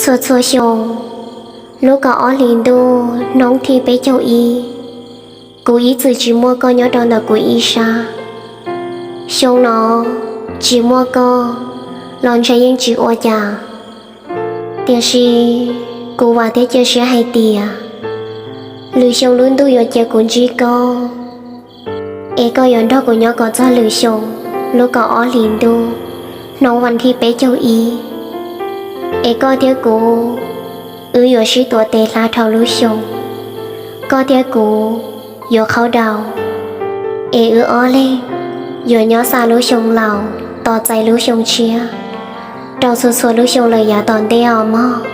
Txhua txhua xyoo, lub kaum ob hlis ntuj hnub thib peb caug ib, kuv ib txwm tsis muaj koj nyob rau ntawm kuv ib sab. Xyoo no tsis muaj koj los ntshe yeej tsis ua cas, tiam sis kuv vam thiab cia siab hais tias lwm xyoo lub ntuj yuav cia kuv ntsib koj, es koj yuav nrog kuv nyob kom txog lwm xyoo lub kaum ob hlis ntuj hnub vas thib peb caug ib, es koj thiab kuv, wb yuav sib tuav tes hla dhau lub xyoo. Koj thiab kuv yuav qhaub daus, es wb ob leeg yuav nyob xa lub xyoo laus tos txais lub xyoo tshiab rau txhua txhua lub xyoo lawm yav tom ntej os mog.